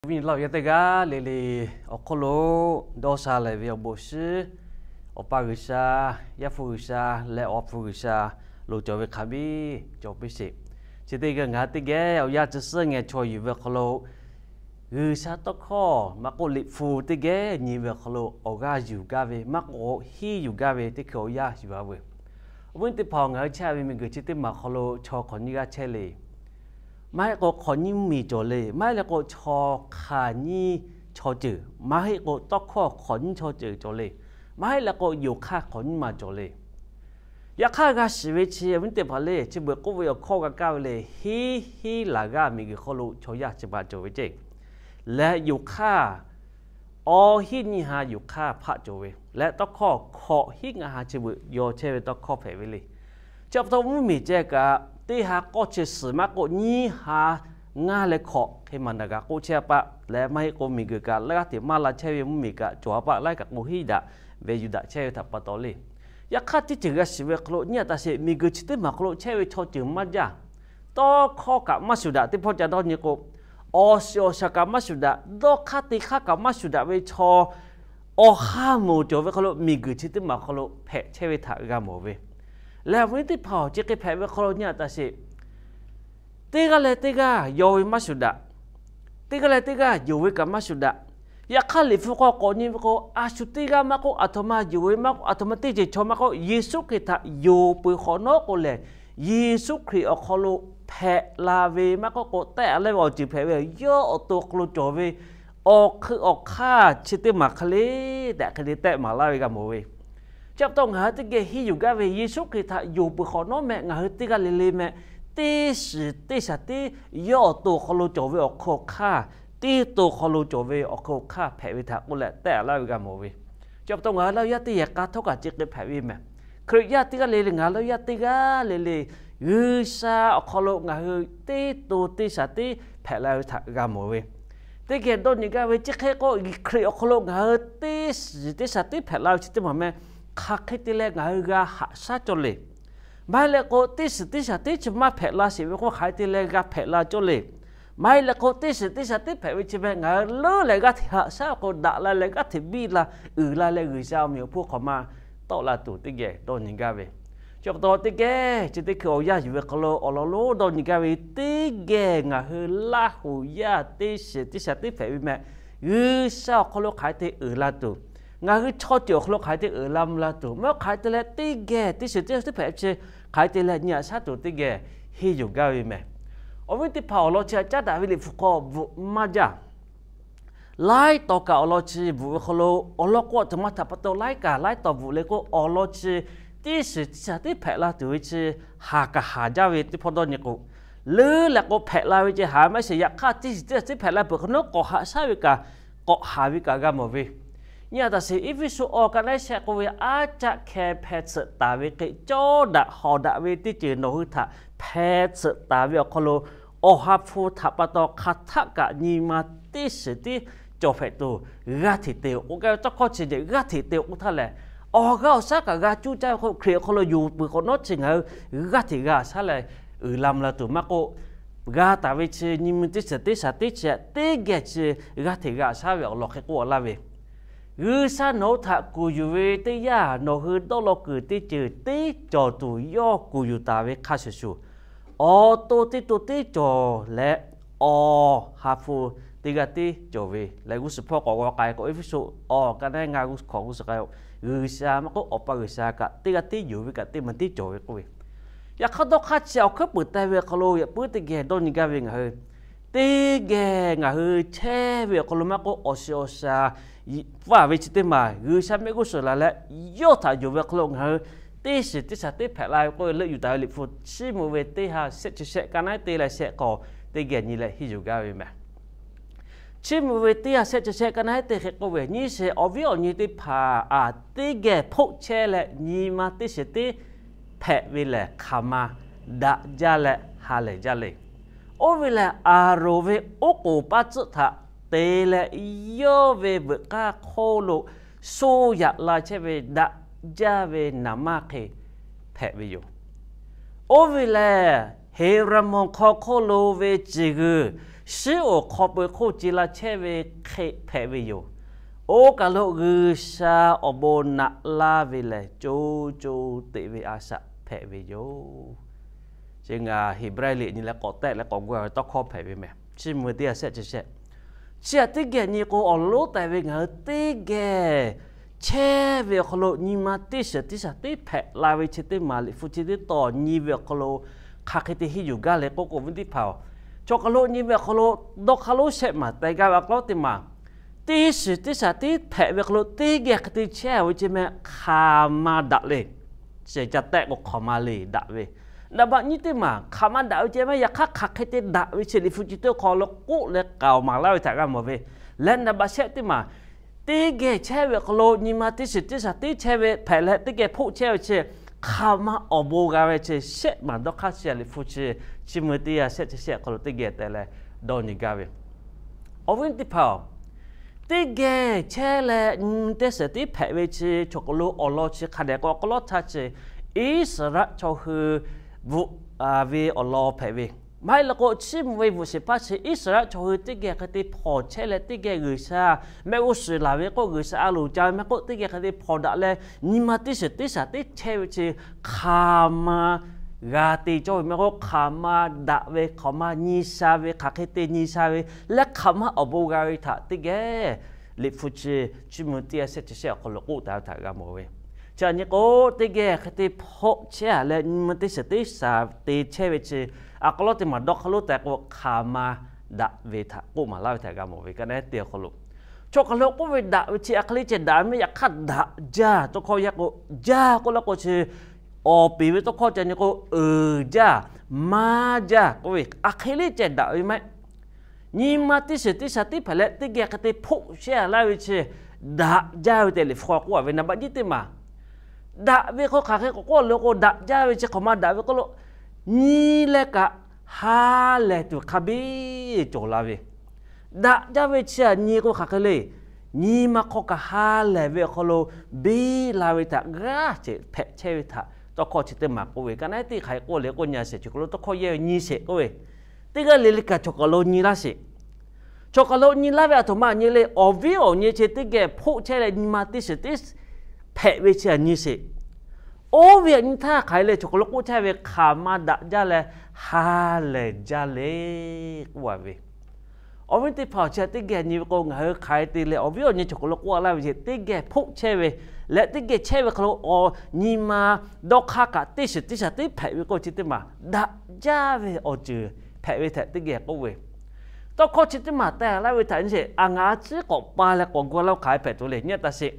Awˬ viˉ awˬ nyi teˇ g'aˇ le le awˬ hk'oˆ lo dawˇ sha lehˬ ve awˬ bon shiˉ, Awˬ pa G'uiˬsha, Yaˇ hpu G'uiˬsha leh Awˬ ha hpu G'uiˬsha lo cawˬ ve hk'a biˇ cawˬ piˇ sheˍ. Chi teˇ g'aˇ ngaˬ hui teˇ geh awˬ yanˇ chi suhˉ ngeh chaw yuˬ ve awˬ hk'aw lo, G'uiˬsha tawˇ hkawˇ maˇ k'oˆ, Liꞈ hpu teˇ geh nyi ve awˬ hk'aw lo awˬ g'aˇ yuˬ gaˇ ve maˇ k'oˆ, hiˉ yuˬ gaˇ ve teˇ hkui awˬ yanˇ yuˬ a veuˬ. Awˬ viˉ teˇ hpaˍ, ngaˬ hui chehˇ ve miˬguiˬ chi teˇ maˬ awˬ hk'aw lo chaw hk'awꞈ nyiˇ g'aˇ chehˇ le. Maˇ heˆ k'o hk'awꞈ nyiˇ miˬ cawˬ le. Maˇ heˆ leh k'o chaw hk'aˬ nyiˇ chaw ceuˬ, maˇ heˆ k'o tawˇ hkawˇ hk'awꞈ nyiˇ chaw ceuˬ cawˬ le. Maˇ heˆ leh k'o yonˍ hk'aˇ hk'awꞈ nyiˇ ma cawˬ le. Yaꞈ hk'aˇ g'a shiˍ ve chi awˬ viˉ teˇ hpaˍ le, chi beuꞈ k'oˆ ve awˬ hkawˇ g'a kaˇ ve le, hiˉ hiˉ laˬ g'aˇ miˬguiˬ hk'aw lo chaw yaˇ chi hpaꞈ cawˬ ve ceˇ. Leh yonˍ hk'aˇ, awˬ hiˉ nyi ha yonˍ hk'aˇ hpaˆ cawˬ ve leh, tawˇ hkawˇ hkawꞈ hiˉ ngaˇ ha chi beuꞈ yaw chehˇ ve tawˇ hkawˇ hpehꞈ ve le. Chi pa taw mvuhˇmiˬ ceh kaꞈ, teˇ ha k'awˇ chi suhˍ maˇ k'oˆ, nyiˇ ha ngaˇ leh hkawꞈ hk'e maˬ naˬ g'a k'oˆ chehˇ a paˆ leh, maˇ heˆ k'o miˬguiˬ kaꞈ laiˉ g'aˇ hteꞈ maˇ la chehˇ ve mvuhˇmiˬ kaꞈ cawˬ a paˆ laiˉ kaꞈ k'o hiˉ daꞈ ve yuˬ daꞈ chehˇ ve htaꞈ pa taw le. Yaꞈ hk'aˇ teˇ ceuˬ g'a shiˍ ve awˬ hk'aw lo nyi a taˍ sheˍ, miˬguiˬ chi teˇ maˬ awˬ hk'aw lo chehˇ ve chaw ceuˬ maˇ jaˇ. Tawˇ hkawˇ kaꞈ maˇ shuˍ daꞈ, teˇ hpawˇ ca dawˇ nyi k'o, awˬ shiˍ awˬ shaˍ kaꞈ maˇ shuˍ daꞈ, dawˇ hk'aˇ te hk'aˇ kaꞈ maˇ shuˍ daꞈ ve chaw awˬ ha moˍ cawˬ ve hk'aw lo miˬguiˬ chi teˇ maˬ awˬ hk'aw lo hpehꞈ chehˇ ve htaꞈ g'a mawˬ ve. Leh awˬ viˉ teˇ hpaˍ, chi hk'e hpehꞈ ve hk'aw lo nyi a taˍ sheˍ, teˇ g'aˇ leh teˇ g'aˇ yaw ve maˇ shuˍ daꞈ. Teˇ g'aˇ leh teˇ g'aˇ yonˍ ve kaꞈ maˇ shuˍ daꞈ. Yaꞈ hk'aˇ Liꞈ hpu hk'aw k'awꞈ nyi ve k'o, a shu teˇ g'aˇ maˇ k'oˆ, a htoꞈ ma yonˍ ve maˇ k'oˆ, a htoꞈ ma teˇ ceuˬ chaw maˇ k'oˆ, Yeˍsuˆ Hkriꞈ htaꞈ yonˍ peuˬ hk'awꞈ nawˉ k'o lehˬ, Yeˍsuˆ Hkriꞈ awˬ hk'aw lo hpehꞈ la ve maˇ k'oˆ k'o, tehˆ a leh ve awˬ ceuˬ hpehꞈ ve yoˬ. Yawˇ awˬ to awˬ hk'aw lo cawˬ ve awˬ hk'eun awˬ hk'aˇ chi teˇ maˬ hk'e le tehꞈ hk'e le tehˆ maˍ laˇ ve g'a mawˬ ve. Chi pa taw ngaˬ hui teˇ geh henˇ yuˬ gaˇ ve, Yeˍsuˆ Hkriꞈ htaꞈ yonˍ peuˬ hk'awꞈ nawˉ meh ngaˬ hui teˇ g'aˇ le le meh, teˇ shiˍ teˇ shaˍ tiˉ yawˇ awˬ to awˬ hk'aw lo cawˬ ve awˬ hk'eun awˬ hk'aˇ, teˇ to awˬ hk'aw lo cawˬ ve awˬ hk'eun awˬ hk'aˇ hpehꞈ ve htaꞈ k'oˆ leh tehˆ laˇ ve g'a mawˬ ve. Chi pa taw ngaˬ hui laˇ yaˇ teˇ yehˬ k'a htawˇ kaꞈ chi hk'e hpehꞈ ve meh. Hkriꞈ yaˇ teˇ g'aˇ le le, ngaˬ hui laˇ yaˇ teˇ g'aˇ le le, G'uiˬsha awˬ hk'aw lo ngaˬ hui teˇ to teˇ shaˍ tiˉ hpehꞈ la ve htaꞈ g'a mawˬ ve. Teˇ geh dawˇ nyi gaˇ ve chi hk'e k'o, Hkriꞈ awˬ hk'aw lo ngaˬ hui teˇ shiˍ teˇ shaˍ tiˉ hpehꞈ la ve chi teˇ maˬ meh, hk'aˬ hk'e te leh ngaˬ hui g'a haꞈ shaˉ cawˇ le. Maˇ heˆ leh k'o teˇ shiˍ teˇ shaˍ tiˉ chi maˇ hpehꞈ la sheˍ ve k'o, hk'aˬ hk'e te leh g'a hpehꞈ la cawˇ le. Maˇ heˆ leh k'o teˇ shiˍ teˇ shaˍ tiˉ hpehꞈ ve chi meh ngaˬ hui leuˉ leh g'aˇ hteꞈ haꞈ shaˉ k'o, daꞈ la leh g'aˇ hteꞈ biˇ la, uiˍ la leh G'uiˬsha awˬ meꞈ awˬ hponˇ hk'awꞈ ma tawˆ la tuˬ teˇ geh dawˇ nyi gaˇ ve. Chi pa taw teˇ geh chi teˇ hkui awˬ yanˇ yuˬ ve hk'aw lo awˬ lawn lonˉ dawˇ nyi gaˇ ve, teˇ geh ngaˬ hui Laˇ huˍ yaˇ teˇ shiˍ teˇ shaˍ tiˉ hpehꞈ ve meh, G'uiˬsha awˬ hk'aw lo hk'aˬ hk'e te uiˍ la tuˬ, ngaˬ hui chaw ceuˬ awˬ hk'aw lo hk'aˬ hk'e te uiˍ la mvuh la tuˬ, maˇ hk'aˬ hk'e te leh teˇ geh teˇ shiˍ teˇ shaˍ tiˉ hpehꞈ ve chi hk'aˬ hk'e te leh nyi haꞈ shaˉ tuˬ teˇ geh henˇ yuˬ gaˇ ve meh. Awˬ viˉ teˇ hpaˍ, awˬ lawn chi a caˉ daꞈ ve Liꞈ hpu hk'aw bvuhꞈ maˇ jaˇ. Laiˉ taw kaꞈ awˬ lawn chi bvuhꞈ ve hk'aw lo, awˬ lawn k'o a htoꞈ ma htaꞈ pa taw laiˉ kaꞈ laiˉ taw bvuhꞈ le k'o, awˬ lawn chi teˇ shiˍ teˇ shaˍ tiˉ hpehꞈ la tuˬ ve chi haˍ kaꞈ haˍ jaˇ ve teˇ hpawˇ dawˇ nyi k'o, leuˉ leh k'o hpehꞈ la ve ceh haˍ maˇ sheˍ. Yaꞈ hk'aˇ teˇ shiˍ teˇ shaˍ tiˉ hpehꞈ la peuˬ hk'awꞈ nawˉ k'awꞈ haꞈ shaˉ ve kaꞈ, k'awꞈ haˍ ve kaꞈ g'a mawˬ ve. Nyi a taˍ sheˍ, Eˇfeˇsuꞈ awˬ ka naˉ shehˆ k'oˆ ve, aˉ caˆ hkeh hpeh tsuhꞈ taˍ ve hk'e, cawˇ daꞈ hawˍ daꞈ ve teˇ ceuˬ nawˬ hui htaꞈ hpeh tsuhꞈ taˍ ve awˬ hk'aw lo, Awˬ ha hpu htaꞈ pa taw hk'aˬ htaˆ kaꞈ nyi ma teˇ shiˍ tiˉ cawˬ hpehꞈ tuˬ, g'aˇ hteꞈ te-oˬ k'oˆ gaˇ ve tawˇ hkawˇ chi jehˬ g'aˇ hteꞈ te-oˬ k'oˆ htaˇ lehˬ, awˬ g'aˇ awˬ shaˉ kaꞈ g'a cuˇ caˇ ve hk'oˆ, Hkriꞈ awˬ hk'aw lo yonˍ peuˬ hk'awꞈ nawˉ chi ngaˬ hui g'aˇ hteꞈ g'a shaˉ leh uiˍ la mvuh la tuˬ maˇ k'oˆ, g'a taˍ ve chi nyi ma teˇ shiˍ teˇ shaˍ tiˉ chi teˇ geh chi g'aˇ hteꞈ g'a shaˉ ve awˬ lawn hk'e k'oˆ laˇ ve. G'uiˬsha nawˬ hui htaꞈ kuˬ yuˬ ve teˇ yanˇ, nawˬ hui dawˇ law kuiˬ teˇ ceuˬ teˇ cawˬ tuˬ yawˇ kuˬ yuˬ taˍ ve hk'a shuˍ shuˍ, awˬ to teˇ to teˇ cawˬ leh, Awˬ ha hpu teˇ g'aˇ tiˉ cawˬ ve leh, g'uˇ suhˍ hpawˇ k'awꞈ g'aw k'ai k'o, Eˇfeˇsuꞈ awˬ ka naˉ ngaˇ g'uˇ suhˍ hkawꞈ g'uˇ suhˍ k'ai-o, G'uiˬsha maˇ k'oˆ, Awˬ pa G'uiˬsha kaꞈ teˇ g'aˇ tiˉ yonˍ ve kaꞈ teˇ maˬ tiˉ cawˬ ve k'oˆ ve. Yaꞈ hk'aˇ dawˇ hk'aˇ chi awˬ hkuiˉ puiˍ teh ve awˬ hk'aw lo yaꞈ puiˉ teˇ geh dawˇ nyi gaˇ ve, ngaˬ hui teˇ geh ngaˬ hui chehˇ ve awˬ hk'aw lo maˇ k'oˆ, awˬ shiˍ awˬ shaˍ faˇ ve chi teˇ maˬ G'uiˬsha mehˆ g'uˇ suhˍ laˬ leh, yawˇ htaꞈ yonˍ ve awˬ hk'aw lo ngaˬ hui teˇ shiˍ teˇ shaˍ teˇ hpehꞈ la ve k'oˆ ve leuˆ yuˬ taˍ ve Liꞈ hpu Chiˇ mvuh ve teˇ ha shehˆ chi shehˆ ka naˉ te leh shehˆ k'awꞈ teˇ geh nyi leh henˇ yuˬ gaˇ ve meh. Chiˇ mvuh ve teˇ ha shehˆ chi shehˆ ka naˉ te hk'e k'oˆ ve, nyi sheˍ awˬ viˉ awˬ nyi teˇ hpaˍ, aˬ teˇ geh hpoˆ chehˇ leh nyi ma teˇ shiˍ tiˉ hpehꞈ ve lehˬ, hk'aˬ ma daꞈ jaˇ leh ha lehˬ jaˇ le. Oˇ ve lehˬ, Aˍronˍ ve oˉ k'oˍ paˇ tcuhˆ htaꞈ te leh yawˇ ve veuꞈ k'aˇ hk'oˆ lo shoˇ yaꞈ la chehˇ ve daꞈ jaˇ ve naˍ manˇ hk'e hpehꞈ ve yoˬ. Oˇ ve lehˬ, Heˍraˍmonˍ hk'aw hk'oˆ lo ve ciˬ g'uiˬ, Shiˉonˍ hk'aw peu hk'oˆ ce la chehˇ ve hk'e hpehꞈ ve yoˬ. Oˇ kaˬ lo G'uiˬsha awˬ bon naꞈ laˇ ve lehˬ, co co teꞈ ve a shaꞈ hpehꞈ ve yoˬ. Chi ngaˬ Heˍbrehˇ liꞈ nyi leh k'awꞈ tehˆ leh k'awꞈ gu ve tawˇ hkawˇ hpehꞈ ve mehˍ. Chiˇ mvuh teˇ ha shehˆ chi shehˆ. Chi htaꞈ teˇ geh nyi k'o, awˬ lonˉ taˍ ve ngaˬ hui teˇ geh chehˇ ve awˬ hk'aw lo nyi ma teˇ shiˍ teˇ shaˍ teˇ hpehꞈ la ve chi teˇ maˬ Liꞈ hpu chi teˇ tawˍ nyi ve awˬ hk'aw lo hk'aˬ hk'e te henˇ yuˬ gaˇ le k'oˆ k'o, awˬ viˉ teˇ hpaˍ-oˬ, chaw kaˬ lo nyi ve awˬ hk'aw lo dawˇ hk'aˇ lonˉ shehˆ maˬ teh gaˇ ve awˬ hk'aw lo teˇ maˬ teˇ shiˍ teˇ shaˍ teˇ hpehꞈ ve awˬ hk'aw lo teˇ geh hk'e te chehˇ ve chi meh hk'aˬ ma daꞈ le. Shehˍ ca tehˆ k'o hk'aˬ ma le daꞈ ve. Naˍ baꞈ nyiˇ teˇ maˬ hk'aˬ ma daꞈ ve ceh maˇ yaꞈ hk'aˇ hk'aˬ hk'e te daꞈ ve chi Liꞈ hpu chi teˇ hk'aw lo k'oˆ leh k'aoˍ maˍ laˇ ve htaꞈ g'a mawˬ ve. Leh naˍ baꞈ shehˆ teˇ maˬ teˇ geh chehˇ ve awˬ hk'aw lo nyi ma teˇ shiˍ teˇ shaˍ teˇ chehˇ ve hpehꞈ leh teˇ geh hpoˆ chehˇ ve chi hk'aˬ ma awˬ bon g'a ve chi shehˆ maˬ dawˇ hk'aˇ chi Liꞈ hpu chi, chiˇ mvuh teˇ ha shehˆ chi shehˆ awˬ hk'aw lo teˇ geh teh leh dawˇ nyi gaˇ ve. Awˬ viˉ teˇ hpaˍ-oˬ, teˇ geh chehˇ leh nyi ma teˇ shiˍ teˇ hpehꞈ ve chi chaw kaˬ lo awˬ lawn chi hk'a dehꞈ k'o awˬ hk'aw lo htaˇ chi Iˉsaˍreˍlaˆ chaw hui bvuhꞈ ve awˬ lawn hpehꞈ ve. Maˇ heˆ leh k'o, chiˇ mvuh ve bvuhꞈ shehˍ hpaˇ chi Iˉsaˍreˍlaˆ chaw hui teˇ geh hk'e te hpawnˬ chehˇ leh teˇ geh G'uiˬsha mehˆ g'uˇ suhˍ laˬ ve k'o, G'uiˬsha a loˍ ca ve mehˆ k'oˆ teˇ geh hk'e te hpawnˬ daꞈ leh nyi ma teˇ shiˍ teˇ shaˍ teˇ chehˇ ve chi hk'aˬ ma g'a te cawˇ ve mehˆ k'oˆ, hk'aˬ ma daꞈ ve, hk'aˬ ma nyi sha ve, hk'aˬ hk'e te nyi sha ve leh hk'aˬ ma awˬ bon g'a ve htaꞈ teˇ geh Liꞈ hpu chi, chiˇ mvuh teˇ ha shehˆ chi shehˆ awˬ hk'aw lo k'oˆ taˍ ve htaꞈ g'a mawˬ ve. Chi htaꞈ nyi k'o, teˇ geh hk'e te hpawnˬ chehˇ a leh nyi ma teˇ shiˍ teˇ shaˍ te chehˇ ve chi awˬ hk'aw lo teˇ maˬ dawˇ hk'aˇ lonˉ tehꞈ k'o hk'aˬ ma daꞈ ve htaꞈ k'oˆ maˍ laˇ ve htaꞈ g'a mawˬ ve. Ka naˉ te awˬ hk'aw lo chaw kaˬ lo k'oˆ ve daꞈ ve chi a hk'e le ceh daꞈ ve maˇ yaꞈ hk'aˇ daꞈ jaˇ tawˇ hkawˇ yaˇ k'o, jaˇ k'oˆ laˇ k'o chi awˬ peˍ ve tawˇ hkawˇ ca nyi k'o, uiˍ jaˇ, maˇ jaˇ k'oˆ ve a hk'e le ceh daꞈ ve maˇ heˆ. Nyi ma teˇ shiˍ teˇ shaˍ teˇ hpehꞈ leh teˇ geh hk'e te hpoˆ chehˇ a laˇ ve chi daꞈ jaˇ ve tehꞈ Liꞈ hpu k'oˆ a ve. Naˍ baꞈ nyiˇ teˇ maˬ daꞈ ve hk'aw hk'aˬ hk'e k'awꞈ k'oˆ a le k'o, daꞈ jaˇ ve chi hk'aˬ ma daꞈ ve k'oˆ lo, nyi leh kaꞈ ha lehˬ tuˬ hk'a biˇ cawˬ la ve. Daꞈ jaˇ ve chi htaꞈ nyi k'o hk'aˬ hk'e le, nyi ma hk'aw kaꞈ ha lehˬ ve awˬ hk'aw lo biˇ la ve htaꞈ g'aˇ ceh hpehꞈ chehˇ ve htaꞈ tawˇ hkawˇ chi teˇ maˬ k'oˆ ve. Ka naˉ te hk'aˬ hk'e k'oˆ le k'o, nyi a shehˍ chaw kaˬ lo tawˇ hkawˇ yehˇ ve nyi sheˍ k'oˆ ve, teˇ g'aˇ le le kaꞈ chaw kaˬ lo nyi laˇ sheˍ. Chaw kaˬ lo nyi laˇ ve a htoꞈ ma nyi le, awˬ viˉ awˬ nyi chi teˇ geh hpoˆ chehˇ leh nyi ma teˇ shiˍ teˇ hpehꞈ ve chi htaꞈ nyi sheˍ. Oˇ ve htaꞈ nyi htaˇ hk'aˬ hk'e le chaw kaˬ lo k'oˆ chehˇ ve hk'aˬ ma daꞈ jaˇ leh ha lehˬ jaˇ le k'oˆ a ve. Awˬ viˉ teˇ hpaˍ-oˬ, chi htaꞈ teˇ geh nyi ve k'o, ngaˬ hui hk'aˬ hk'e te leh awˬ viˉ awˬ nyi chaw kaˬ lo k'oˆ a laˇ ve chi teˇ geh hpoˆ chehˇ ve leh teˇ geh chehˇ ve hk'aw lo awˬ nyi ma dawˇ hk'aˇ kaꞈ teˇ shiˍ teˇ shaˍ teˇ hpehꞈ ve k'oˆ chi teˇ maˬ daꞈ jaˇ ve awˬ ceuˬ hpehꞈ ve htaꞈ teˇ geh k'oˆ ve. Tawˇ hkawˇ chi teˇ maˬ teh laˇ ve htaꞈ nyi sheˍ. A, ngaˬ a ciˉ k'awꞈ pa leh k'awꞈ gu laˇ hk'aˬ hk'e hpehꞈ tuˬ le. Nyi a taꞈ sheˍ.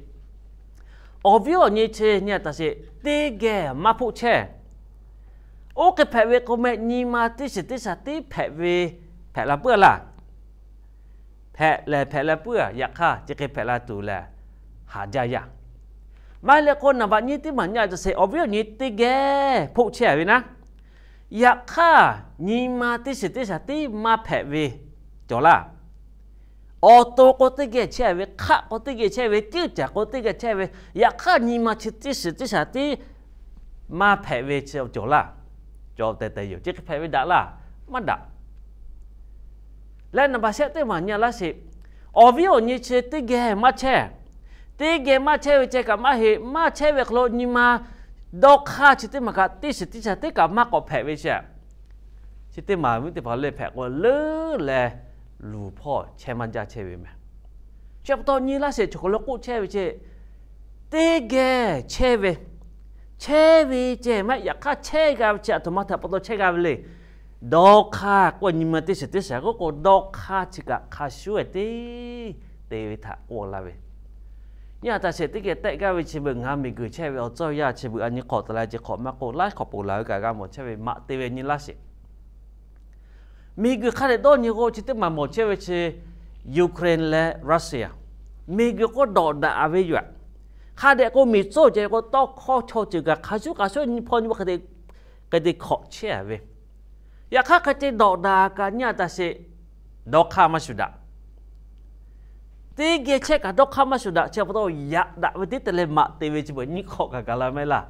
Awˬ viˉ awˬ nyi chi nyi a taꞈ sheˍ, teˇ geh maˇ hpoˆ chehˇ. Oˇ hk'e hpehꞈ ve k'o meh, nyi ma teˇ shiˍ teˇ shaˍ teˇ hpehꞈ ve hpehꞈ la puiˉ a laˇ. Hpehꞈ lehˬ hpehꞈ la puiˉ a, yaꞈ hk'aˇ chi hk'e hpehꞈ la tuˬ lehˬ, haˍ jaˇ yaˇ. Maˇ heˆ leh k'o, naˍ baꞈ nyiˇ teˇ maˬ nyi a taꞈ sheˍ, awˬ viˉ awˬ nyi teˇ geh hpoˆ chehˇ a ve naˉ, yaꞈ hk'aˇ nyi ma teˇ shiˍ teˇ shaˍ teˇ maˇ hpehꞈ ve cawˬ laˇ. Awˬ to k'o teˇ geh chehˇ ve, hk'aˆ k'o teˇ geh chehˇ ve, ceuˇ caˬ k'o teˇ geh chehˇ ve, yaꞈ hk'aˇ nyi ma chi teˇ shiˍ teˇ shaˍ teˇ maˇ hpehꞈ ve chi cawˬ laˇ. Cawˬ tehˬ tehˬ yoˬ. Chi hk'e hpehꞈ ve daꞈ laˇ, maˇ daꞈ. Leh naˍ baꞈ shehˆ teˇ maˬ nyi a laˇ sheˍ. Awˬ viˉ awˬ nyi chi teˇ geh maˇ chehˇ. Teˇ geh maˇ chehˇ ve ceh kaꞈ maˇ heˆ. Maˇ chehˇ ve hk'aw lo nyi ma dawˇ hk'aˇ chi teˇ maˬ kaꞈ teˇ shiˍ teˇ shaˍ teˇ kaꞈ maˇ k'awꞈ hpehꞈ ve chi chi teˇ maˬ viˉ teˇ hpaˍ leh hpehꞈ k'o leuˉ leh luˬ hpawˇ chehˇ maˇ jaˇ chehˇ ve meh. Chi pa taw nyi laˇ sheˍ, chaw hk'aw lo k'oˆ chehˇ ve chi teˇ geh chehˇ ve, chehˇ ve ceh maˇ yaꞈ hk'aˇ chehˇ g'a ve chi a htoꞈ ma htaꞈ pa taw chehˇ g'a ve le. Dawˇ hk'aˇ k'oˆ nyi ma teˇ shiˍ teˇ shaˍ k'oˆ k'o, dawˇ hk'aˇ chi kaꞈ hk'a shuˉ e te te ve htaꞈ k'oˆ laˇ ve. Nyi a taꞈ sheˍ, teˇ geh tehˆ gaˇ ve chi beuꞈ ngaˬ miˬguiˬ chehˇ ve awˬ tcuhˇ yaˇ chi beuꞈ a nyi hk'awꞈ taˍ la ce hk'awꞈ maˇ k'oˆ, laiˉ hk'awꞈ ponˬ laˬ ve kaꞈ g'a mawˬ chehˇ ve maꞈ te ve nyi laˇ sheˍ. Miˬguiˬ hk'a dehꞈ dawˇ nyi k'o chi teˇ maˬ mawˬ chehˇ ve chi Ukraine leh Russia, miˬguiˬ k'o dawꞈ daꞈ ve yoˬ. Hk'a dehꞈ k'o miˬ tcuhˇ ceh k'o tawˇ hkawˇ chaw ceuˬ kaꞈ hk'a shuˉ hk'a shuˉ nyi hpawˇ nyi ma hk'e te hk'awꞈ chehˇ ve. Yaꞈ hk'aˇ hk'e te dawꞈ daꞈ kaꞈ nyi a taꞈ sheˍ, dawˇ hk'aˇ maˇ shuˍ daꞈ. Teˇ geh chehˇ kaꞈ dawˇ hk'aˇ maˇ shuˍ daꞈ. Chi pa taw yaꞈ daꞈ ve teˇ te leh maꞈ te ve chi beuꞈ nyi hk'awꞈ kaꞈ gaˬ la mehˆ laˇ.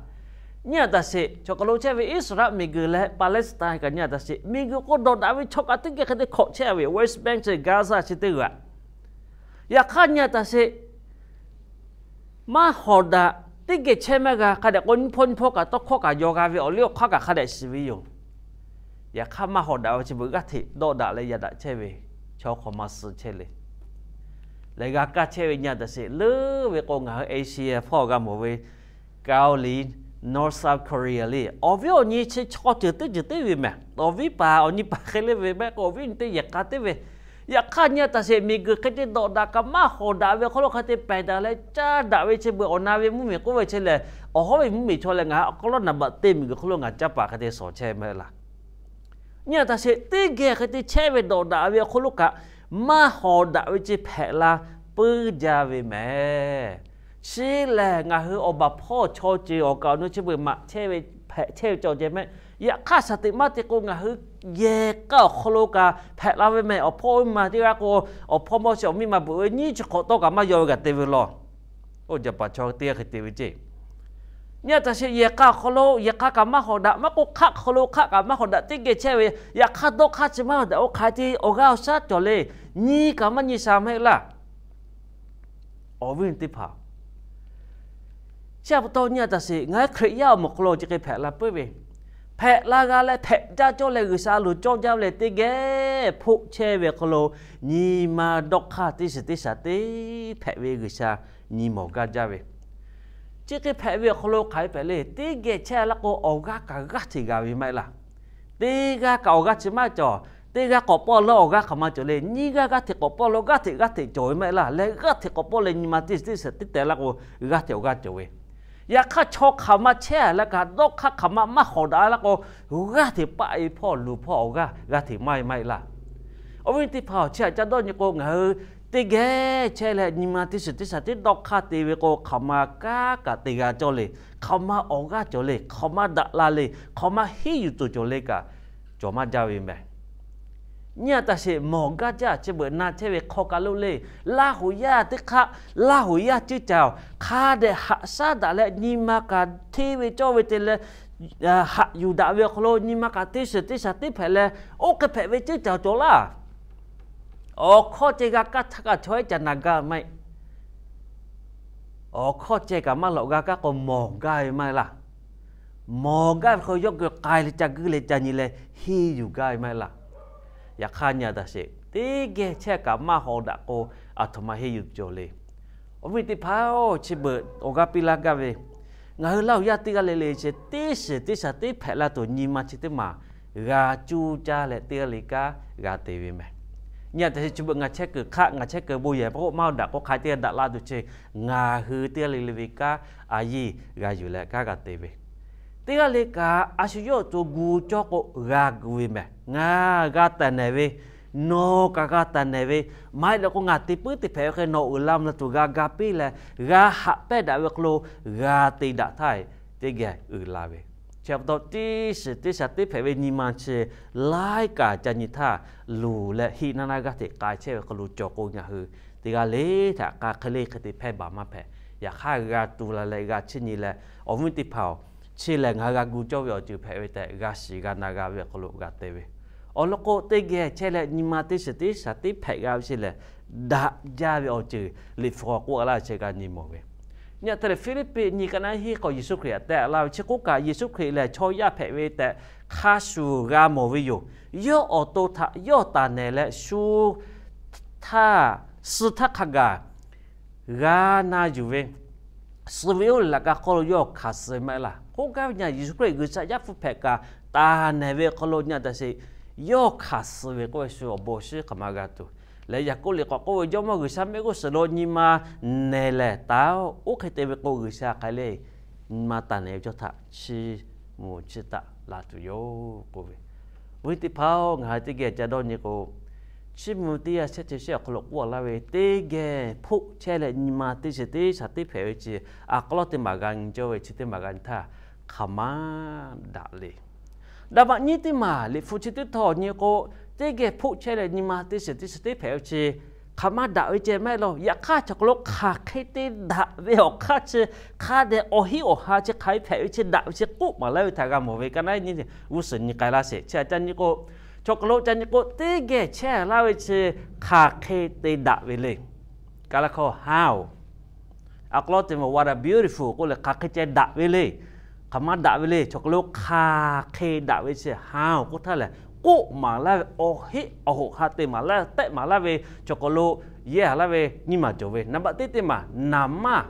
Nyi a taˍ sheˍ, chaw hk'aw lo chehˇ ve Iˉsaˍreˍlaˆ miˬguiˬ leh Palestine kaꞈ nyi a taˍ sheˍ, miˬguiˬ k'o dawꞈ daꞈ ve chaw kaꞈ teˇ geh hk'e te hkawꞈ chehˇ ve, West Bank chi Gaza chi teˇ g'aꞈ. Yaꞈ hk'aˇ nyi a taˍ sheˍ, maˇ hawˍ daꞈ, teˇ geh chehˇ maˇ g'a. Hk'a dehꞈ k'o nyiˇ hpawˇ nyiˇ hpawˇ kaꞈ tawˇ hkawˇ kaꞈ yaw g'a ve, awˬ liˇ awˬ hk'aˇ kaꞈ hk'a dehꞈ shiˍ ve yoˬ. Yaꞈ hk'aˇ maˇ hawˍ daꞈ ve chi beuꞈ g'aˇ hteꞈ dawˆ daꞈ leh yaꞈ daꞈ chehˇ ve chaw hk'aˬ ma suh chehˇ le. Lehˬ g'a kaˇ chehˇ ve nyi a taˍ sheˍ, leuˉ ve k'o ngaˬ hui Asia hpawˇ g'a mawˬ ve Kaoˍliˍ, North South Korea le, awˬ viˉ awˬ nyi chi chaw ceuˬ teˇ ceuˬ teˇ ve mehˬ. Awˬ viˉ paˍ awˬ nyi paˍ hk'e le ve mehˆ k'o, awˬ viˉ nyi teˇ yehˬ k'a teˇ ve. Yaꞈ hk'aˇ nyi a taˍ sheˍ, miˬguiˬ hk'e te dawꞈ daꞈ kaꞈ maˇ hawˍ daꞈ ve hk'aw lo hk'e te pehˬ daꞈ leh caˇ daꞈ ve chi beuꞈ awˬ na ve mvuhˇmiˬ k'oˆ ve chi lehˬ, awˬ hawˉ ve mvuhˇmiˬ chaw lehˬ ngaˬ hui awˬ hk'aw lo naˍ baꞈ te miˬguiˬ hk'aw lo ngaˬ caˇ paˍ hk'e te shawˍ chehˇ maˇ heˆ laˇ. Nyi a taˍ sheˍ, teˇ geh hk'e te chehˇ ve dawꞈ daꞈ ve awˬ hk'aw lo kaꞈ maˇ hawˍ daꞈ ve chi hpehꞈ la puiˉ jaˇ ve mehˬ. Chi lehˬ ngaˬ hui awˬ baˬ hpawˇ chaw ceuˬ awˬ kaˍ awˬ nu chi beuꞈ maꞈ chehˇ ve, hpehꞈ chehˇ ve cawˬ ceh mehˆ. Yaꞈ hk'aˇ shaˍ teꞈ maˇ te k'o ngaˬ hui yehˬ k'a awˬ hk'aw lo kaꞈ hpehꞈ la ve mehˬ. Awˬ hpawˇ oˇ ma teˇ g'aˇ k'o, awˬ hpawˇ mawˇ chi awˬ miˇ ma beuꞈ ve nyiˇ chi hk'awꞈ tawˇ kaꞈ maˇ yaw ve kaꞈ te ve law. Oˇ jaˍ paˍ chaw teˇ g'aˇ hk'e te ve ceˇ. Nyi a taˍ sheˍ, yehˬ k'a awˬ hk'aw lo yehˬ k'a kaꞈ maˇ hawˍ daꞈ, maˇ k'oˆ hk'aˆ hk'aw lo hk'aˆ kaꞈ maˇ hawˍ daꞈ, teˇ geh chehˇ ve. Yaꞈ hk'aˇ dawˇ hk'aˇ chi maˇ hawˍ daꞈ, oˇ hk'aˬ hk'e te awˬ g'aˇ awˬ shaˉ cawˬ le. Nyi kaꞈ maˇ nyi sha maˇ heˆ laˇ. Awˬ viˉ teˇ hpaˍ, chi pa taw nyi a taˍ sheˍ, ngaˬ hui Hkriꞈ yaˇ awˬ moˍ hk'aw lo chi hk'e hpehꞈ la puiˉ ve, hpehꞈ la g'a leh hpehꞈ jaˇ cawˇ leh G'uiˬsha loˍ cawˇ jaˇ ve leh teˇ geh hpoˆ chehˇ ve awˬ hk'aw lo nyi ma dawˇ hk'aˇ teˇ shiˍ teˇ shaˍ teˇ hpehꞈ ve G'uiˬsha nyi mawˬ gaˇ jaˇ ve. Chi hk'e hpehꞈ ve awˬ hk'aw lo hk'aˬ hk'e hpehꞈ le, teˇ geh chehˇ laˇ k'o awˬ g'aˇ kaꞈ g'aˇ hteꞈ g'a ve maˇ heˆ laˇ. Teˇ g'aˇ kaꞈ awˬ g'aˇ chi maˇ cawˬ. Teˇ g'aˇ k'awꞈ pawˆ lawˇ awˬ g'aˇ hk'aˬ ma cawˬ le. Nyiˇ g'aˇ g'aˇ hteꞈ k'awꞈ pawˆ lawˇ g'aˇ hteꞈ g'aˇ hteꞈ cawˬ ve maˇ heˆ laˇ. Leh g'aˇ hteꞈ k'awꞈ pawˆ leh nyi ma teˇ shiˍ teˇ shaˍ teˇ hpehꞈ laˇ k'o g'aˇ hteꞈ awˬ g'aˇ cawˬ ve. Yaꞈ hk'aˇ chaw hk'aˬ ma chehˇ leh kaꞈ dawˇ hk'aˇ hk'aˬ ma maˇ hawˍ daꞈ laˇ k'o, g'aˇ hteꞈ paˆ e hpawˇ luˬ hpawˇ awˬ g'aˇ g'aˇ hteꞈ maˇ e maˇ heˆ laˇ. Awˬ viˉ teˇ hpaˍ, chi htaꞈ ca dawˇ nyi k'o ngaˬ hui teˇ geh chehˇ leh nyi ma teˇ shiˍ teˇ shaˍ teˇ dawˇ hk'aˇ te ve k'o, hk'aˬ ma kanˉ kaꞈ te g'a cawˇ le. Hk'aˬ ma awˬ g'aˇ cawˬ le. Hk'aˬ ma daꞈ la le. Hk'aˬ ma henˇ yuˬ tuˬ cawˬ le kaꞈ, cawˬ maˇ jaˇ ve mehˬ. Nyi a taˍ sheˍ, mawˬ gaˇ jaˇ. Chi beuꞈ na chehˇ ve hk'aw kaˬ lo le, Laˇ huˍ yaˇ teˇ hk'aˆ, Laˇ huˍ yaˇ ceuˇ caˬ hk'a dehꞈ haꞈ shaˉ daꞈ leh nyi ma kaꞈ hteˇ ve cawˇ ve te leh haꞈ yuˬ daꞈ ve awˬ hk'aw lo nyi ma kaꞈ teˇ shiˍ teˇ shaˍ teˇ hpehꞈ leh, oˇ hk'e hpehꞈ ve ceuˇ caˬ cawˬ laˇ. Awˬ hkawˇ ceh g'a kaˇ htaˇ kaꞈ chaw ehˉ ca na gaˇ maˇ heˆ. Awˬ hkawˇ ceh kaꞈ maˇ lawꞈ g'a kaˇ k'o mawˬ gaˇ ve maˇ heˆ laˇ. Mawˬ gaˇ ve hk'aw yawˇ hui k'ai leh ca guiˇ leh ca nyi leh henˇ yuˬ gaˇ ve maˇ heˆ laˇ. Yaꞈ hk'aˇ nyi a taˍ sheˍ, teˇ geh chehˇ kaꞈ maˇ hawˍ daꞈ k'o, aˬ htoꞈ ma henˇ yuˬ cawˬ le. Awˬ viˉ teˇ hpaˍ-oˬ, chi beuꞈ awˬ g'aˇ piˇ laˇ gaˇ ve, ngaˬ hui Laˇ huˍ yaˇ teˇ g'aˇ le le chi teˇ shiˍ teˇ shaˍ teˇ hpehꞈ la tuˬ nyi ma chi teˇ maˬ g'a cuˇ caˇ leh teˇ g'aˇ le kanˉ g'a te ve mehˬ. Nyi a taˍ sheˍ, chi beuꞈ ngaˬ chehˇ kuiˬ hk'aˆ, ngaˬ chehˇ kuiˬ bon yehˬ pa k'oˆ maˇ daꞈ k'o, hk'aˬ hk'e teˇ g'aˇ daꞈ la tuˬ chi ngaˬ hui teˇ g'aˇ le le ve kanˉ a yiˇ g'a yuˬ leh kanˉ g'a te ve. Teˇ g'aˇ le kaꞈ a shu yawˇ awˬ to gu cawˇ k'o g'a gu ve mehˬ. Ngaˬ g'a tehˬ nehˬ ve, nawˬ kaꞈ g'a tehˬ nehˬ ve, maˇ heˆ leh k'o ngaˬ te puiˉ te hpehꞈ ve hk'e nawˬ uiˍ la mvuh la tuˬ g'a ga piˇ leh g'a haꞈ pehnˇ daꞈ ve hk'aw lo g'a te daꞈ htaˇ, teˇ geh uiˍ la ve. Chi pa taw teˇ shiˍ teˇ shaˍ teˇ hpehꞈ ve nyi ma chi laiˉ kaꞈ ca nyi htaˇ, luˬ leh heˆ naˇ naˇ g'aˇ hteꞈ k'ai chehˇ ve hk'aw lo cawˬ k'o, ngaˬ hui teˇ g'aˇ le htaꞈ k'a hk'e le hk'e te hpehˇ baˬ maˇ hpehꞈ. Yaꞈ hk'aˇ g'a tu la leh g'a chiˇ nyi leh, awˬ viˉ teˇ hpaˍ-oˬ, chi lehˬ ngaˬ hui g'a gu cawˇ ve awˬ ceuˬ hpehꞈ ve tehꞈ g'a shiˍ g'a na g'a ve awˬ hk'aw lo g'a te ve. Awˬ lawn k'o, teˇ geh chehˇ leh nyi ma teˇ shiˍ teˇ shaˍ teˇ hpehꞈ g'a ve chi lehˬ, daꞈ jaˇ ve awˬ ceuˬ Liꞈ hpu k'oˆ laˇ ve chi g'a nyi mawˬ ve. Nyi a taˍ leh Hpiˇliˇpiˆ nyi ka naˉ hiˆ k'awꞈ Yeˍsuˆ Hkriꞈ htaꞈ tehˆ laˇ ve chi k'oˆ kaꞈ, Yeˍsuˆ Hkriꞈ lehˬ chaw yaˇ hpehꞈ ve tehꞈ hk'a shuˍ g'a mawˬ ve yoˬ. Yawˇ awˬ to htaꞈ yawˇ taˍ nehˬ leh shu htaˇ, suh htaˇ hk'a gaˬ g'a na yuˬ ve, suh ve oˇ lehˬ laꞈ ka hk'oˆ lo yawˇ hkanˍ suh ve maˇ heˆ laˇ. K'oˆ gaˇ ve nyi, Yeˍsuˆ Hkriꞈ G'uiˬsha yaˇ hpu hpehꞈ kaꞈ taˍ nehˬ ve hk'aw lo nyi a taˍ sheˍ, yawˇ hkanˍ suh ve k'oˆ ve shu awˬ bon shiˉ hk'aˬ ma g'a tuˬ. Leh Yaˍkoˆ liꞈ k'awꞈ k'oˆ ve, Jawˇmawˇ G'uiˬsha mehˆ g'uˇ suhˍ lo nyi ma nehˬ lehˬ taˍ-oˬ. Oˇ hk'e te ve k'o, G'uiˬsha hk'aˬ hk'e le nyi ma taˍ nehˬ ve chaw htaꞈ chiˇ mvuh chiˇ taˆ la tuˬ yoˬ k'oˆ ve. Awˬ viˉ teˇ hpaˍ-oˬ, ngaˬ hui teˇ geh ca dawˇ nyi k'o, Chiˇ mvuh teˇ yanˇ shehˆ chi shehˆ awˬ hk'aw lo k'oˆ laˇ ve, teˇ geh hpoˆ chehˇ leh nyi ma teˇ shiˍ teˇ shaˍ teˇ hpehꞈ ve chi, a k'aw lawˉ teˇ maˬ g'a nyi cawˇ ve chi teˇ maˬ g'a nyi htaˇ, hk'aˬ ma daꞈ le. Daꞈ maꞈ nyiˇ teˇ maˬ Liꞈ hpu chi teˇ htawˇ nyi k'o, teˇ geh hpoˆ chehˇ leh nyi ma teˇ shiˍ teˇ shaˍ teˇ hpehꞈ ve chi Hk'aˬ ma daꞈ ve ceh maˇ heˆ laˇ. Yaꞈ hk'aˇ chaw hk'aw lo hk'aˬ hk'e te daꞈ ve awˬ hk'aˇ chi hk'a dehꞈ awˬ hinˉ awˬ ha chi hk'aˬ hk'e hpehꞈ ve chi daꞈ ve chi k'oˆ maˍ laˇ ve htaꞈ g'a mawˬ ve ka naˉ nyi, g'uˇ suhˍ nyi k'ai laˇ sheˍ. Chi aꞈ ca nyi k'o, chaw hk'aw lo ca nyi k'o, teˇ geh chehˇ laˇ ve chi hk'aˬ hk'e te daꞈ ve le. Ka laˇ hkawˇ ha oˬ, a k'aw lawˉ te mawˬ what a beautiful k'oˆ leh hk'aˬ hk'e ceh daꞈ ve le. Hk'aˬ ma daꞈ ve le. Chaw hk'aw lo hk'aˬ hk'e daꞈ ve chi ha oˬ k'oˆ htaˇ lehˬ, k'oˆ maˍ laˇ ve awˬ hinˉ awˬ hoꞈ ha te maˍ laˇ, tehˆ maˍ laˇ ve chaw hk'aw lo yehˇ laˇ ve nyiˇ maˬ cawˬ ve. Naˍ baꞈ teˇ teˇ maˬ naˍ maˇ,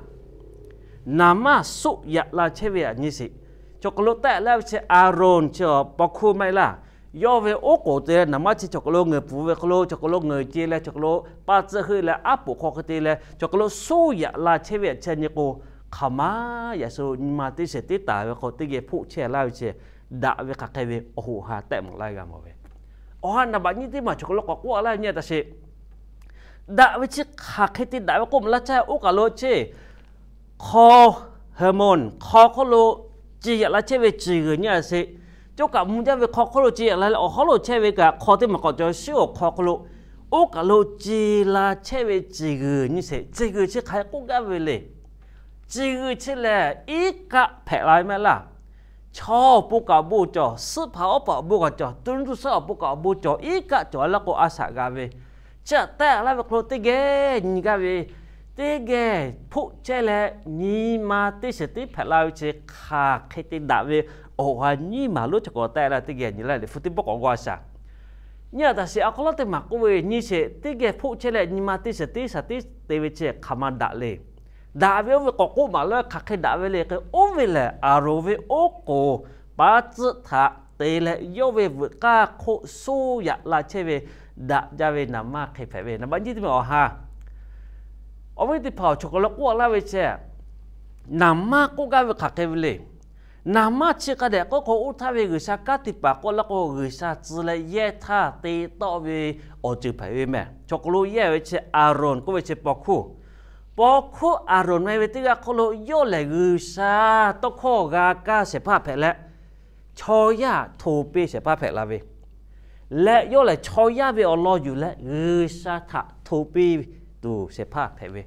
naˍ maˇ suˆ yaꞈ la chehˇ ve aꞈ nyi sheˍ. Chaw hk'aw lo tehˆ laˇ ve chi Aˍronˍ chi awˬ paw hkuˇ maˇ heˆ laˇ. Yawˇ ve oˉ k'oˍ te leh naˍ maˇ chi chaw hk'aw lo ngeuˍ pfuhˍ ve hk'aw lo, chaw hk'aw lo ngeuˍ ce leh, chaw hk'aw lo paˇ tcuhˆ heuˆ leh aˉ poꞈ hk'aw hk'e te leh, chaw hk'aw lo suˆ yaꞈ la chehˇ ve aꞈ chi nyi k'o, hk'aˬ ma yaꞈ shu nyi ma teˇ shiˍ teˇ taˍ ve k'o, teˇ geh hpoˆ chehˇ laˇ ve chi daꞈ ve hk'aˬ hk'e ve awˬ hoꞈ ha tehˆ maˍ laˇ g'a mawˬ ve. Awˬ ha naˍ baꞈ nyiˇ teˇ maˬ chaw hk'aw lo k'awꞈ k'oˆ laˇ ve nyi taꞈ sheˍ. Daꞈ ve chi hk'aˬ hk'e te daꞈ ve k'oˆ maˍ laˇ caˇ. Oˇ kaˬ lo chi hk'aw, Heˍmonˍ hk'aw hk'oˆ lo ce yaꞈ la chehˇ ve ciˬ g'uiˬ nyi taꞈ sheˍ. Cawˇ kaꞈ mvuh jaˇ ve hk'aw hk'oˆ lo ce yaꞈ la leh awˬ hawˉ lo chehˇ ve kaꞈ hk'aw teˇ maˬ k'awꞈ cawˬ shiˉ awˬ hk'aw hk'oˆ lo, oˇ kaˬ lo ce la chehˇ ve ciˬ g'uiˬ nyi sheˍ. Ciˬ g'uiˬ chi hk'aˬ hk'e k'oˆ gaˇ ve le. Ciˬ g'uiˬ chi lehˬ iˉ kaˆ hpehꞈ la ve maˇ heˆ laˇ. Chaw awˬ pon kaꞈ awˬ bon cawˬ, suhˉ hpaˍ awˉ paˍ awˬ bon kaꞈ cawˬ, tu nuˇ tu shaˉ awˬ pon kaꞈ awˬ bon cawˬ, iˉ kaˆ cawˬ laˇ k'o a shaꞈ g'a ve. Chi aꞈ tehˆ laˇ ve hk'aw lo teˇ geh nyi gaˇ ve, teˇ geh hpoˆ chehˇ leh nyi ma teˇ shiˍ tiˉ hpehꞈ la ve chi hk'aˬ hk'e te daꞈ ve awˬ ha nyiˇ maˬ lonˉ chaw k'awꞈ tehˆ laˇ teˇ geh nyi laˇ. Liꞈ hpu teˇ pawˆ k'awꞈ g'aw a shaꞈ. Nyi taꞈ sheˍ, a k'aw lawˉ teˇ maˬ k'oˆ ve nyi sheˍ, teˇ geh hpoˆ chehˇ leh nyi ma teˇ shiˍ tiˉ shaˍ tiˉ te ve chi hk'aˬ ma daꞈ le. Daꞈ ve oˇ ve k'awꞈ k'oˆ maˍ laˇ, hk'aˬ hk'e daꞈ ve le hk'e, oˇ ve lehˬ Aˍronˍ ve oˉ k'oˍ paˇ tcuhˆ htaꞈ te leh yawˇ ve veuꞈ k'aˇ hk'oˆ suˆ yaꞈ la chehˇ ve daꞈ jaˇ ve naˍ maˇ hk'e hpehꞈ ve. Naˍ baꞈ nyiˇ teˇ maˬ awˬ ha, awˬ viˉ teˇ hpaˍ awˬ chaw hk'aw lo k'oˆ laˇ ve chi naˍ maˇ k'oˆ gaˇ ve hk'aˬ hk'e ve le. Naˍ maˇ chi hk'a dehꞈ k'oˆ k'o, oˇ htaˇ ve G'uiˬsha kanˉ te paˍ k'oˆ laˇ k'o, G'uiˬsha tcuh leh yehˇ htaˇ te tawˆ ve awˬ ceuˬ hpehꞈ ve mehˬ. Chaw hk'aw lo yehˇ ve chi Aˍronˍ k'oˆ ve chi paw hkuˇ. Paw hkuˇ Aˍronˍ meh ve teˇ g'aˇ hk'oˆ lo yawˇ lehˬ G'uiˬsha tawˇ hkawˇ g'a kaˇ shehˍ hpaˇ hpehꞈ leh, chaw yaˇ hto piˇ shehˍ hpaˇ hpehꞈ la ve leh, yawˇ lehˬ chaw yaˇ ve awˬ lawn yuˬ leh G'uiˬsha htaꞈ hto piˇ tuˬ shehˍ hpaˇ hpehꞈ ve.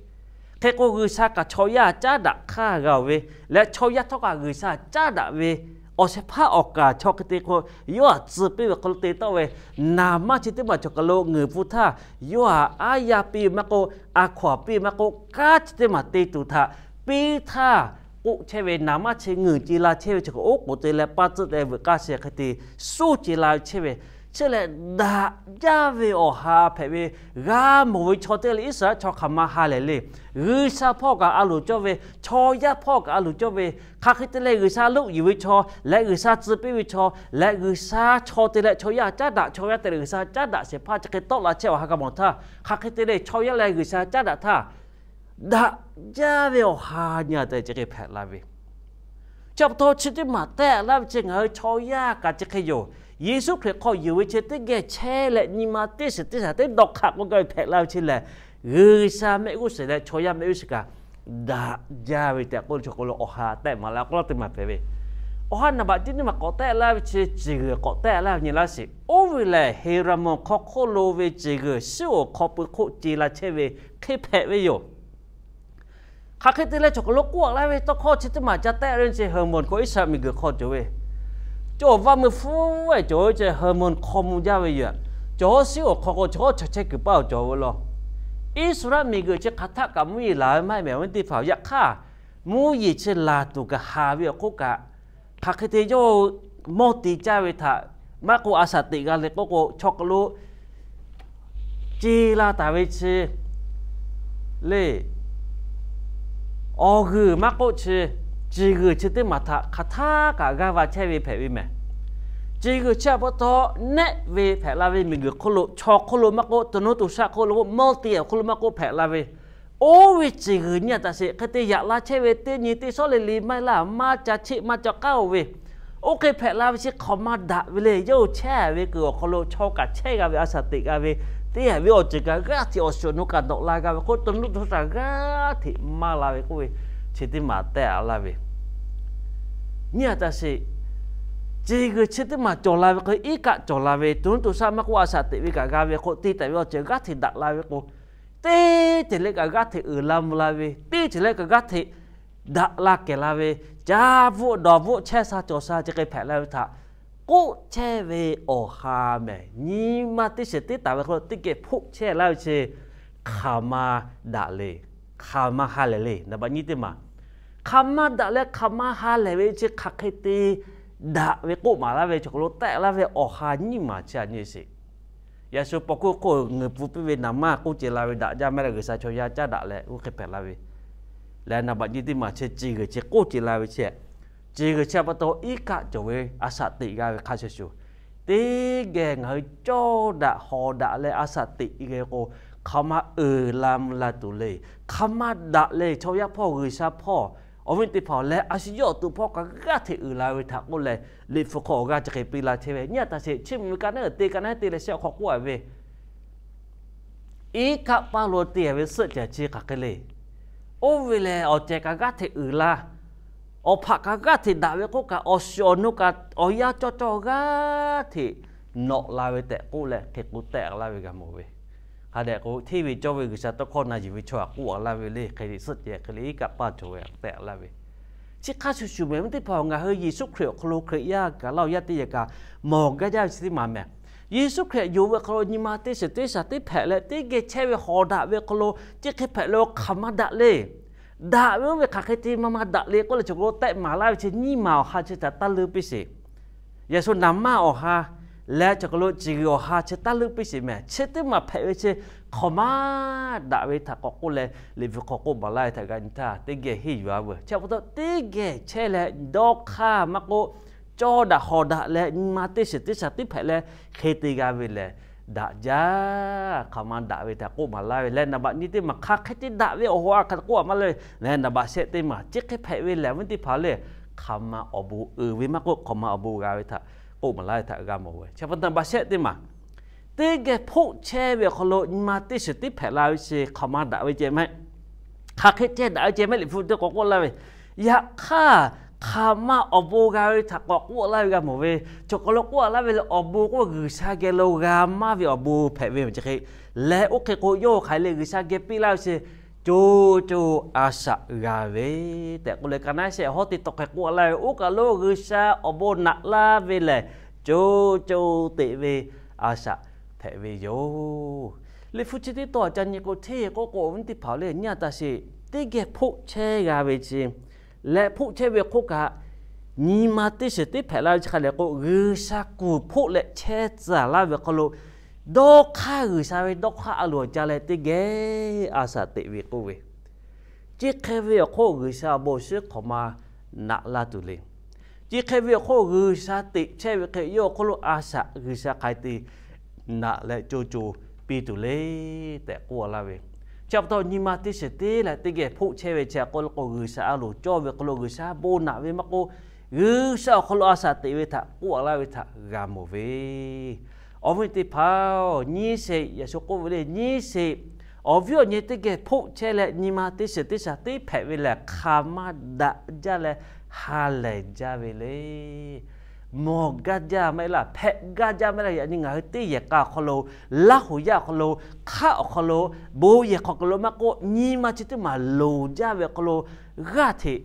Hk'e k'o, G'uiˬsha kaꞈ chaw yaˇ caˉ daꞈ hk'aˇ g'a-oˬ ve leh, chaw yaˇ htawˇ kaꞈ G'uiˬsha caˉ daꞈ ve awˬ shehˍ hpaˇ awˬ kaˍ chaw hk'e te k'o, yawˇ htaꞈ tcuh piˇ ve hk'aw lo te tawˆ ve naˍ maˇ chi teˇ maˬ chaw hk'aw lo ngeuˍ pfuhˍ htaˇ, yawˇ htaꞈ aˉ yaˇ piˇ maˇ k'oˆ, a hkaw-anˬ piˇ maˇ k'oˆ, kanˉ chi teˇ maˬ te tuˬ htaꞈ piˇ htaˇ k'oˆ chehˇ ve, naˍ maˇ chi ngeuˍ ce la chehˇ ve chi kaꞈ oˉ k'oˍ te leh paˇ tcuhˆ te veuꞈ k'aˇ sheh hk'e te suhˉ ce la ve chehˇ ve, chi lehˬ daꞈ jaˇ ve awˬ ha hpehꞈ ve, g'a mawˬ ve chaw teˇ g'aˇ leh Iˉsaˍreˍlaˆ chaw hk'aˬ ma ha lehˬ le. G'uiˬsha hpawˇ kaꞈ a loˍ cawˇ ve, chaw yaˇ hpawˇ kaꞈ a loˍ cawˇ ve, hk'aˬ hk'e te leh G'uiˬsha loˆ yuˬ ve chaw leh G'uiˬsha tcuh piˇ ve chaw leh G'uiˬsha chaw te leh chaw yaˇ caˉ daꞈ, chaw yaˇ te leh G'uiˬsha caˉ daꞈ shehˍ hpaˇ chi hk'e tawˆ la chehˇ awˬ ha g'a mawˬ htaˇ, hk'aˬ hk'e te leh chaw yaˇ leh G'uiˬsha caˉ daꞈ htaˇ daꞈ jaˇ ve awˬ ha nyi a tehꞈ chi hk'e hpehꞈ la ve. Chi pa taw chi teˇ maˬ tehꞈ laˇ ve chi ngaˬ hui chaw yaˇ kaꞈ chi hk'e yoˬ. Yeˍsuˆ Hkriꞈ hk'aw yuˬ ve chi teˇ geh chehˇ leh nyi ma teˇ shiˍ teˇ shaˍ teˇ dawˇ hk'aˆ k'oˆ gaˇ ve hpehꞈ la ve chi lehˬ, G'uiˬsha mehˆ g'uˇ suhˍ leh chaw yaˇ mehˆ g'uˇ suhˍ kaꞈ daꞈ jaˇ ve tehꞈ k'oˆ ve chaw hk'aw lo awˬ ha tehꞈ maˍ la k'aw lawˉ teˇ maˬ hpehꞈ ve. Awˬ ha naˍ baꞈ tiˉ teˇ maˬ k'awꞈ tehꞈ laˇ ve chi ciˬ g'uiˬ k'awꞈ tehꞈ laˇ ve nyi laˇ sheˍ. Oˇ ve lehˬ Heˍraˍmonˍ hk'aw hk'oˆ lo ve ciˬ g'uiˬ shiˉ oˍ hk'aw pui hk'oˆ ce la chehˇ ve hk'e hpehꞈ ve yoˬ. Hk'aˬ hk'e te leh chaw hk'aw lo k'oˆ laˇ ve tawˇ hkawˇ chi teˇ maˬ ca tehꞈ ve chi Heˍmonˍ k'o Iˉsaˍreˍlaˆ miˬguiˬ hk'aw cawˬ ve, cawˬ vaˇ meuˇ hpfuhˇ ve cawˬ ve chi Heˍmonˍ hk'aw mvuh jaˇ ve yoˬ. Cawˬ shiˉ oˍ hk'aw k'o chaw chaw chehˇ kuiˬ paˇ cawˬ ve laˬ. Iˉsaˍreˍlaˆ miˬguiˬ chi hk'aˬ htaˆ kaꞈ mvuhˇ yeˬ laˬ ve maˇ heˆ mehˍ ve teˇ hpaˍ. Yaꞈ hk'aˇ mvuhˇ yeˬ chi laˬ tuˬ kaꞈ haˍ ve awˬ hk'oˆ kaꞈ, hk'aˬ hk'e te yawˇ mawˇ te caˇ ve htaꞈ maˇ k'oˆ, a shaꞈ teꞈ g'a le k'oˆ k'o, chaw hk'aw lo ce la taˍ ve chi le, awˬ g'uiˬ maˇ k'oˆ chi, ciˬ g'uiˬ chi teˇ maˬ htaꞈ hk'aˬ htaˆ kaꞈ g'aˇ va chehˇ ve hpehꞈ ve mehˍ. Ciˬ g'uiˬ chi a pa taw nehˆ ve hpehꞈ la ve miˬguiˬ hk'oˆ lo, chaw hk'oˆ lo maˇ k'oˆ, to nuˇ to shaˆ hk'oˆ lo k'o, mawˇ te awˬ hk'oˆ lo maˇ k'oˆ hpehꞈ la ve, oˇ ve ciˬ g'uiˬ nyi a taꞈ sheˍ. Hk'e te yaꞈ la chehˇ ve teˇ nyi teˇ shawˉ le le maˇ heˆ laˇ, maˇ ca cheˆ maˇ ca k'aˉ-oˬ ve, oˇ hk'e hpehꞈ la ve chi hk'aˬ ma daꞈ ve le. Yawˇ hui chehˇ ve kuiˬ awˬ hk'aw lo chaw kaꞈ chehˇ g'a ve, a shaꞈ teꞈ g'a ve, teˇ haiˬ ve awˬ ceuˬ kaꞈ g'aˇ hteꞈ awˬ shuˍ awˬ nu kaꞈ dawꞈ la g'a ve k'o, to nuˇ to shaˆ g'aˇ hteꞈ maˇ la ve k'oˆ ve, chi teˇ maˬ tehꞈ a laˇ ve nyi a taꞈ sheˍ. Ciˬ g'uiˬ chi teˇ maˬ cawˬ la ve k'o, iˉ kaˆ cawˬ la ve, to nuˇ to shaˆ maˇ k'oˆ, a shaꞈ teꞈ ve kaꞈ g'a ve k'o, te taˍ ve awˬ ceuˬ g'aˇ hteꞈ daꞈ la ve k'o, teˇ ceuˬ leh kaꞈ g'aˇ hteꞈ uiˍ la mvuh la ve, teˇ ceuˬ leh kaꞈ g'aˇ hteꞈ daꞈ la kehˬ la ve, caˇ bvuhˆ dawˬ bvuhˆ chehˇ sha cawˬ sha chi hk'e hpehꞈ la ve htaꞈ k'oˆ chehˇ ve awˬ ha mehˬ. Nyi ma teˇ shiˍ teˇ taˍ ve hk'aw lo teˇ geh hpoˆ chehˇ laˇ ve chi hk'aˬ ma daꞈ le, hk'aˬ ma ha lehˬ le. Naˍ baꞈ nyi teˇ maˬ, hk'aˬ ma daꞈ leh hk'aˬ ma ha lehˬ ve chi hk'aˬ hk'e te daꞈ ve k'oˆ maˍ laˇ ve chaw hk'aw lo tehˆ laˇ ve awˬ ha nyiˇ maˬ chi a nyi sheˍ. Yaꞈ shu paw hkuˇ hk'oˆ ngeuˍ pfuh piˇ ve naˍ manˇ k'oˆ ce la ve daꞈ jaˇ maˇ heˆ leh G'uiˬsha chaw yaˇ caˉ daꞈ leh oˇ hk'e hpehꞈ la ve leh, naˍ baꞈ nyi teˇ maˬ chi ce g'uiˬ chi k'oˆ ce la ve chi, ce g'uiˬ chi pa taw iˉ kaˆ cawˬ ve a shaꞈ teꞈ g'a ve hk'a shuˍ shuˍ, teˇ geh ngaˬ hui cawˇ daꞈ hawˍ daꞈ leh a shaꞈ teꞈ g'a k'o, hk'aˬ ma uiˍ la mvuh la tuˬ le. Hk'aˬ ma daꞈ le. Chaw yaˇ hpawˇ G'uiˬsha hpawˇ awˬ viˉ teˇ hpaˍ leh a shu yawˇ awˬ to hpawˇ kaꞈ g'aˇ hteꞈ uiˍ la ve htaꞈ k'oˆ leh, Liꞈ hpu hk'aw awˬ g'aˇ chi hk'e piˇ la chehˇ ve. Nyi a taꞈ sheˍ, chiˇ mvuh ve ka naˉ uiˍ te ka naˉ te leh shehˆ awˬ hk'aw k'oˆ a ve, iˉ kaˆ paˇ lo te a ve suhˆ cehˬ chi hk'aˬ hk'e le. Oˇ ve lehˬ awˬ cehˬ kaꞈ g'aˇ hteꞈ uiˍ la, awˬ hpaꞈ kaꞈ g'aˇ hteꞈ daꞈ ve k'oˆ kaꞈ, awˬ shiˍ awˬ nu kaꞈ awˬ yanˇ cawˇ cawˇ g'aˇ hteꞈ nawꞈ la ve tehꞈ k'oˆ leh hk'e k'o tehˆ laˇ ve g'a mawˬ ve. Hk'a dehꞈ k'o, hteˇ ve cawˇ ve G'uiˬsha tawˇ hkawˇ na yuˬ ve chaw htaꞈ k'oˆ a laˇ ve le. Hk'e te suhˆ cehˬ hk'e le iˉ kaˆ paˇ cawˬ ve tehˆ laˇ ve. Chi hk'a shuˍ shuˍ mehˬ, viˉ teˇ hpaˍ, ngaˬ hui Yeˍsuˆ Hkriꞈ awˬ hk'aw lo Hkriꞈ yaˇ kaꞈ laˇ oˬ yaˇ teˇ yehˬ kaꞈ mawˬ gaˇ jaˇ ve chi teˇ maˬ mehˬ. Yeˍsuˆ Hkriꞈ yonˍ ve awˬ hk'aw lo nyi ma teˇ shiˍ teˇ shaˍ teˇ hpehꞈ leh teˇ geh chehˇ ve hawˍ daꞈ ve awˬ hk'aw lo chi hk'e hpehꞈ leh hk'aˬ ma daꞈ le. Daꞈ ve oˇ ve hk'aˬ hk'e te ma ma daꞈ le k'oˆ leh chaw hk'aw lo tehˆ maˍ laˇ ve chi nyiˇ maˬ awˬ ha chi htaꞈ taˇ leuˉ piˇ sheˍ. Yaꞈ shu naˍ manˇ awˬ ha leh chaw hk'aw lo ce g'uiˬ awˬ ha chi taˇ leuˉ piˇ sheˍ mehˬ. Chi teˇ maˬ hpehꞈ ve chi hk'aˬ ma daꞈ ve htaꞈ k'awꞈ k'oˆ leh, Liꞈ hpu hk'aw k'oˆ maˍ laˇ ve htaꞈ g'a nyi htaˇ, teˇ geh henˇ yuˬ a veuˬ. Chi pa taw teˇ geh chehˇ leh dawˇ hk'aˇ maˇ k'oˆ, cawˇ daꞈ hawˍ daꞈ leh nyi ma teˇ shiˍ teˇ shaˍ teˇ hpehꞈ leh hk'e te g'a ve lehˬ, daꞈ jaˇ. Hk'aˬ ma daꞈ ve htaꞈ k'oˆ maˍ laˇ ve leh, naˍ baꞈ nyi teˇ maˬ hk'aˬ hk'e te daꞈ ve awˬ ha hk'aˬ k'oˆ a maˇ le leh, naˍ baꞈ shehˆ teˇ maˬ chi hk'e hpehꞈ ve lehˬ, viˉ teˇ hpaˍ le, hk'aˬ ma awˬ bon uiˍ ve maˇ k'oˆ, hk'aˬ ma awˬ bon g'a ve htaꞈ k'oˆ maˍ laˇ ve htaꞈ g'a mawˬ ve. Chi pa taw naˍ baꞈ shehˆ teˇ maˬ, teˇ geh hpoˆ chehˇ ve awˬ hk'aw lo nyi ma teˇ shiˍ teˇ hpehꞈ la ve chi hk'aˬ ma daꞈ ve ceh mehˆ. Hk'aˬ hk'e ceh daꞈ ve ceh mehˆ Liꞈ hpu teˇ k'awꞈ k'oˆ laˇ ve, yaꞈ hk'aˇ hk'aˬ ma awˬ bon g'a ve htaꞈ k'awꞈ k'oˆ laˇ ve g'a mawˬ ve. Chaw hk'aw lo k'oˆ laˇ ve le, awˬ bon k'oˆ G'uiˬsha geh lo g'a maˇ ve awˬ bon hpehꞈ ve maˬ chi hk'e leh, oˇ hk'e k'o yawˇ hk'aˬ hk'e le G'uiˬsha geh piˇ laˇ ve chi co co a shaꞈ g'a ve tehꞈ k'oˆ leh, ka naˉ shehˆ hawˉ teˇ tawˇ hk'e k'oˆ laˇ ve, oˇ kaˬ lo G'uiˬsha awˬ bon naꞈ laˇ ve lehˬ, co co teꞈ ve a shaꞈ hpehꞈ ve yoˬ. Liꞈ hpu chi teˇ tawˇ ca nyi k'o, hteˇ k'oˆ k'o, awˬ viˉ teˇ hpaˍ le, nyi a taꞈ sheˍ, teˇ geh hpoˆ chehˇ g'a ve chi leh, hpoˆ chehˇ ve hk'oˆ kaꞈ nyi ma teˇ shiˍ teˇ hpehꞈ la ve chi hk'a dehꞈ k'o, G'uiˬsha kuˬ hpoˆ leh chehˇ tcuh laˇ ve awˬ hk'aw lo, dawˇ hk'aˇ G'uiˬsha ve dawˇ hk'aˇ a loˍ ca leh teˇ geh a shaꞈ teꞈ ve k'oˆ ve, chi hk'e ve awˬ hk'oˆ G'uiˬsha awˬ bon awˬ shinˉ hk'aˬ ma naꞈ laˇ tuˬ le. Chi hk'e ve awˬ hk'oˆ G'uiˬsha teꞈ chehˇ ve hk'e yawˇ awˬ hk'oˆ lo a shaꞈ G'uiˬsha hk'aˬ hk'e te naꞈ leh co co piˇ tuˬ le tehꞈ k'oˆ laˇ ve. Chi pa taw nyi ma teˇ shiˍ teˇ leh teˇ geh hpoˆ chehˇ ve chi a k'oˆ le k'o, G'uiˬsha a loˍ cawˇ ve hk'aw lo G'uiˬsha bon naꞈ ve maˇ k'oˆ, G'uiˬsha awˬ hk'aw lo a shaꞈ teꞈ ve htaꞈ k'oˆ laˇ ve htaꞈ g'a mawˬ ve. Awˬ viˉ teˇ hpaˍ-oˬ, nyi sheˍ, yaꞈ shu k'oˆ ve le, nyi sheˍ. Awˬ viˉ awˬ nyi teˇ geh hpoˆ chehˇ leh nyi ma teˇ shiˍ teˇ shaˍ teˇ hpehꞈ ve lehˬ, hk'aˬ ma daꞈ jaˇ leh ha lehˬ jaˇ ve le. Mawˬ gaˇ jaˇ maˇ heˆ laˇ, hpehꞈ gaˇ jaˇ maˇ heˆ laˇ. Yaꞈ nyi ngaˬ hui teˇ yehˬ k'a awˬ hk'aw lo, Laˇ huˍ yaˇ awˬ hk'aw lo, hk'aˆ awˬ hk'aw lo, bon yehˬ hk'aw lo maˇ k'oˆ, nyi ma chi teˇ maˬ loˍ jaˇ ve awˬ hk'aw lo g'aˇ hteꞈ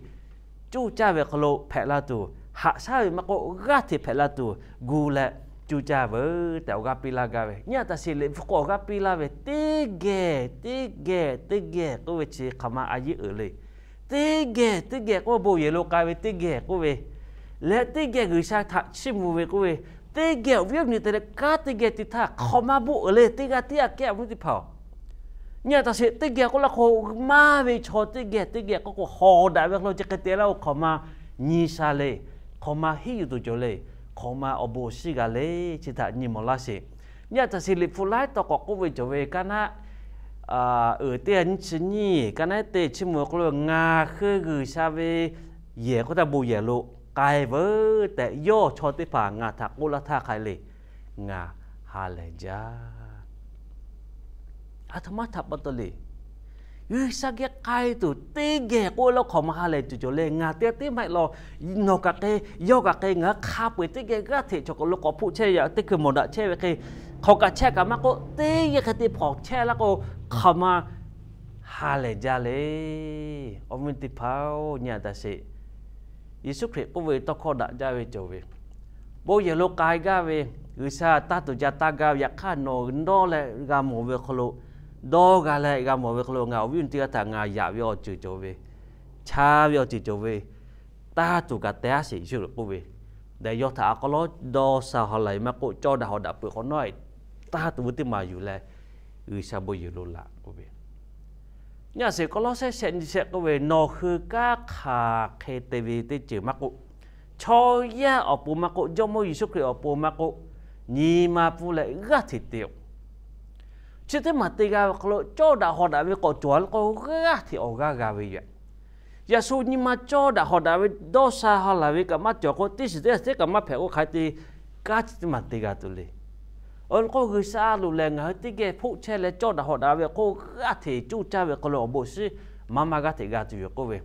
cuˇ caˇ ve awˬ hk'aw lo hpehꞈ la tuˬ, haꞈ shaˉ ve maˇ k'oˆ, g'aˇ hteꞈ hpehꞈ la tuˬ gu leh cuˇ caˇ veuˬ tehꞈ awˬ g'aˇ piˇ laˇ gaˇ ve. Nyi a taꞈ sheˍ, Liꞈ hpu k'o awˬ g'aˇ piˇ laˇ ve, teˇ geh teˇ geh teˇ geh k'oˆ ve chi hk'aˬ ma a yeˇ uiˍ le. Teˇ geh teˇ geh k'oˆ ve bon yehˬ lo k'ai ve teˇ geh k'oˆ ve leh, teˇ geh G'uiˬsha htaꞈ chiˇ mvuh ve k'oˆ ve, teˇ geh awˬ viˉ awˬ nyi te leh kanˉ teˇ geh te htaˇ hk'aˬ ma bon uiˍ le. Teˇ g'aˇ teˇ g'aˇ kehˉ awˬ viˉ teˇ hpaˍ-oˬ, nyi a taꞈ sheˍ, teˇ geh k'oˆ laˇ k'o, maˇ ve chaw teˇ geh teˇ geh k'oˆ k'o, hawˍ daꞈ ve hk'aw lo chi hk'e te laˇ k'o, hk'aˬ ma nyi sha le, hk'aˬ ma henˇ yuˬ tuˬ cawˬ le, hk'aˬ ma awˬ bon awˬ shinˉ g'a le, chi htaꞈ nyi mawˬ laˇ sheˍ. Nyi a taꞈ sheˍ, Liꞈ hpu laiˉ taw k'awꞈ k'oˆ ve cawˬ ve, ka naˉ uiˍ teˇ nyiˇ chi nyiˇ, ka naˉ te chiˇ mvuh ve k'oˆ lo, ngaˬ hui G'uiˬsha ve yehˬ k'oˆ htaˇ bon yehˬ lo k'ai veuˬ tehꞈ yawˇ chaw teˇ hpaˍ ngaˬ htaꞈ k'oˆ laˇ htaˇ hk'a le, ngaˬ ha lehˬ jaˇ. A htoꞈ ma htaꞈ pa taw le. G'uiˬsha geh k'ai tuˬ teˇ geh k'oˆ laˇ hk'aˬ ma ha lehˬ tuˬ cawˬ le. Ngaˬ te teˇ maˇ heˆ law, nawˬ kaꞈ hk'e, yawˇ kaꞈ hk'e, ngaˬ hui hk'a peu-eˬ teˇ geh g'aˇ hteꞈ chaw hk'aw lo k'awꞈ hpoˆ chehˇ ve, teˇ hkui mawˬ daꞈ chehˇ ve hk'e, hk'awꞈ kaꞈ chehˇ kaꞈ maˇ k'oˆ, teˇ g'aˇ hk'e te hpawnˬ chehˇ laˇ k'o, hk'aˬ ma ha lehˬ jaˇ le. Awˬ viˉ teˇ hpaˍ-oˬ, nyi a taꞈ sheˍ. Yeˍsuˆ Hkriꞈ k'oˆ ve tawˇ hkawˇ daꞈ jaˇ ve cawˬ ve, bon yehˬ lo k'ai gaˇ ve, G'uiˬsha taˇ tuˬ ca taˇ gaˇ ve, yaꞈ hk'aˇ nawˬ dawˇ leh g'a mawˬ ve awˬ hk'aw lo, dawˇ g'a leh g'a mawˬ ve hk'aw lo ngaˬ awˬ viˉ awˬ nyi teˇ g'aˇ htaꞈ ngaˬ yaꞈ ve awˬ ceuˬ cawˬ ve, chaˇ ve awˬ ceuˬ cawˬ ve, taˇ tuˬ kaꞈ te-a sheˍ Yeˍsuˆ Hkriꞈ k'oˆ ve. Daꞈ yaw htaꞈ awˬ hk'aw lo dawˇ sha haw laˬ ve maˇ k'oˆ, cawˇ daꞈ hawˍ daꞈ peuˬ hk'awꞈ nawˉ, taˇ tuˬ ve teˇ maˬ yuˬ leh G'uiˬsha bon yehˬ lo laꞈ k'oˆ ve. Nyi a sheˍ, Kawˇlawˇsehˇ shehˆ nyi shehˆ k'oˆ ve, nawˬ hui kanˉ hk'aˬ hk'e te ve teˇ ceuˬ maˇ k'oˆ, chaw yaˇ awˬ pon maˇ k'oˆ, Jawˇmawˇ Yeˍsuˆ Hkriꞈ awˬ pon maˇ k'oˆ, nyi ma pfuhˇ leh g'aˇ hteꞈ te-oˬ. Chi teˇ maˬ te g'a ve hk'aw lo cawˇ daꞈ hawˍ daꞈ ve k'awꞈ cawˬ a le k'o, g'aˇ hteꞈ awˬ g'aˇ g'a ve yoˬ. Yaꞈ shu nyi ma cawˇ daꞈ hawˍ daꞈ ve dawˇ sha haw laˬ ve kaꞈ maˇ cawˬ k'o, teˇ shiˍ teˇ shiˍ kaꞈ maˇ hpehꞈ k'o, hk'a te kanˉ chi teˇ maˬ te g'a tuˬ le. Awˬ lawn k'o, G'uiˬsha lo lehˬ ngaˬ hui teˇ geh hpoˆ chehˇ leh cawˇ daꞈ hawˍ daꞈ ve hk'oˆ g'aˇ hteꞈ cuˇ caˇ ve hk'aw lo awˬ bon shinˉ maˇ maˇ g'aˇ hteꞈ g'a tuˬ yoˬ k'oˆ ve.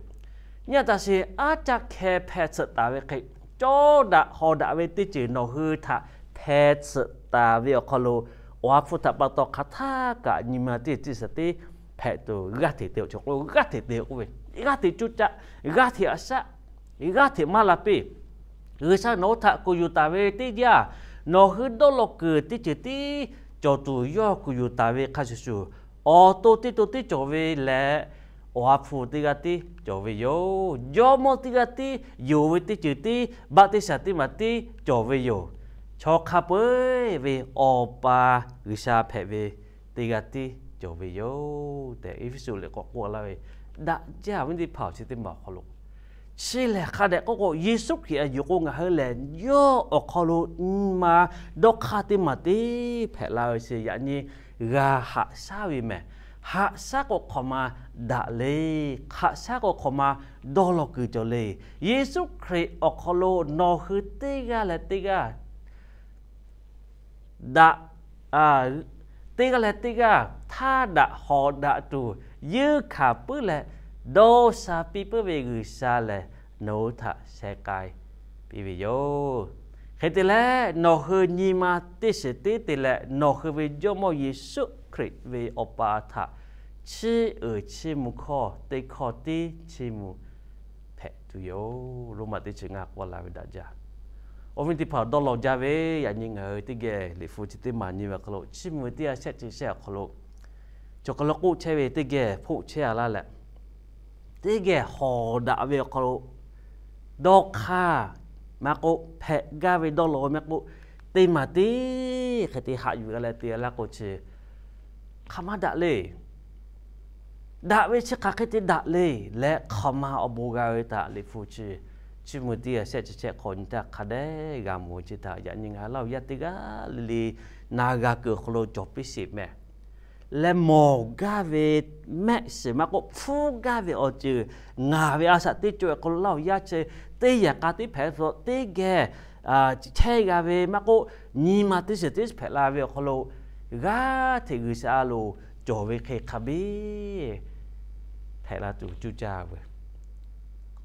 Nyi a taꞈ sheˍ, aˉ caˆ hkeh hpeh tsuhꞈ taˍ ve hk'e, cawˇ daꞈ hawˍ daꞈ ve teˇ ceuˬ nawˬ hui htaꞈ hpeh tsuhꞈ taˍ ve awˬ hk'aw lo, Awˬ ha hpu htaꞈ pa taw hk'aˬ htaˇ kaꞈ nyi ma teˇ ceuˬ teˇ shiˍ teˇ hpehꞈ tuˬ, g'aˇ hteꞈ te-oˬ, chaw k'o g'aˇ hteꞈ te k'oˆ ve, g'aˇ hteꞈ cuˇ caˇ, g'aˇ hteꞈ aꞈ shaˆ, g'aˇ hteꞈ maˇ la piˇ. G'uiˬsha nawˬ hui htaꞈ kuˬ yuˬ taˍ ve teˇ yanˇ, nawˬ hui dawˇ law kuiˬ teˇ ceuˬ tiˉ cawˬ tuˬ yawˇ kuˬ yuˬ taˍ ve hk'a shuˍ shuˍ, awˬ to teˇ to tiˉ cawˬ ve leh, Awˬ ha hpu teˇ g'aˇ tiˉ cawˬ ve yoˬ. Jawˇmawˇ teˇ g'aˇ tiˉ yonˍ ve teˇ ceuˬ tiˉ, baˆtiˆsaˬ teˇ maˬ tiˉ cawˬ ve yoˬ. Chaw hk'a peu-eˬ ve Awˬ pa G'uiˬsha hpehꞈ ve teˇ g'aˇ tiˉ cawˬ ve yoˬ tehꞈ, Eˇfeˇsuꞈ liꞈ k'awꞈ k'oˆ laˇ ve, daꞈ jaˇ ve teˇ hpaˍ awˬ chi teˇ maˬ awˬ hk'aw lo, chi lehˬ hk'a dehꞈ k'oˆ k'o, Yeˍsuˆ Hkriꞈ a yuˬ k'o ngaˬ hui lehˬ yawˇ awˬ hk'aw lo nyi ma dawˇ hk'aˇ teˇ maˬ tiˉ hpehꞈ la ve chi yaꞈ nyi g'a haꞈ shaˉ ve mehˬ. Haꞈ shaˉ k'o hk'aˬ ma daꞈ le. Haꞈ shaˉ k'o hk'aˬ ma dawˇ law kuiˬ cawˬ le. Yeˍsuˆ Hkriꞈ awˬ hk'aw lo nawˬ hui teˇ g'aˇ leh teˇ g'aˇ daꞈ, teˇ g'aˇ leh teˇ g'aˇ htaˇ daꞈ hawˍ daꞈ tuˬ, yeunˇ hkanˍ puiˉ leh dawˇ sha piˇ puiˉ ve G'uiˬsha lehˬ, nawˬ hui htaꞈ sheh k'ai piˇ ve yoˬ. Hk'e te leh, nawˬ hui nyi ma teˇ shiˍ tiˉ te leh, nawˬ hui ve Jawˇmawˇ Yeˍsuˆ Hkriꞈ ve Awˬ pa htaꞈ chiˇ uiˍ chiˇ mvuh hkawˇ teˇ hkawˇ tiˉ chiˇ mvuh hpehꞈ tuˬ yoˬ. Roˉmaꞈ teˇ chi ngaˇ k'awꞈ la ve daꞈ jaˇ. Awˬ viˉ teˇ hpaˍ dawˇ law jaˇ ve, yaꞈ nyi ngaˬ hui teˇ geh liꞈ hpu chi teˇ maˬ nyi ve awˬ hk'aw lo, chiˇ mvuh ve teˇ yanˇ shehˆ chi shehˆ awˬ hk'aw lo, chaw hk'aw lo k'oˆ chehˇ ve teˇ geh hpoˆ chehˇ a laˇ leh, teˇ geh hawˍ daꞈ ve awˬ hk'aw lo, dawˇ hk'aˇ maˇ k'oˆ, hpehꞈ gaˇ ve dawˇ law ve maˇ k'oˆ, teˇ maˬ tiˉ hk'e te haꞈ yuˬ g'a leh te laˇ k'o chi, hk'aˬ ma daꞈ le. Daꞈ ve chi hk'aˬ hk'e te daꞈ le leh, hk'aˬ ma awˬ bon g'a ve htaꞈ liꞈ hpu chi, chiˇ mvuh teˇ yanˇ shehˆ chi shehˆ hk'aw nyi htaˇ hk'a dehꞈ g'a mawˬ ve chi htaꞈ yaꞈ nyi ngaˬ hui Laˇ huˍ yaˇ teˇ g'aˇ le le na g'a kuiˬ awˬ hk'aw lo cawˬ piˇ sheˍ mehˍ. Leh mawˬ gaˇ ve mehˆ shiˍ maˇ k'oˆ, hpfuhˇ gaˇ ve awˬ ceuˬ ngaˬ ve a shaꞈ teˇ co awˬ hk'aw lo Laˇ huˍ yaˇ chi teˇ yaꞈ k'a teˇ hpehꞈ ve hk'aw lo teˇ geh chehˇ g'a ve maˇ k'oˆ, nyi ma teˇ shiˍ teˇ shiˍ hpehꞈ la ve awˬ hk'aw lo, g'aˇ hteꞈ G'uiˬsha lo cawˬ ve hk'e hk'a biˇ hpehꞈ la tuˬ cuˇ caˇ ve.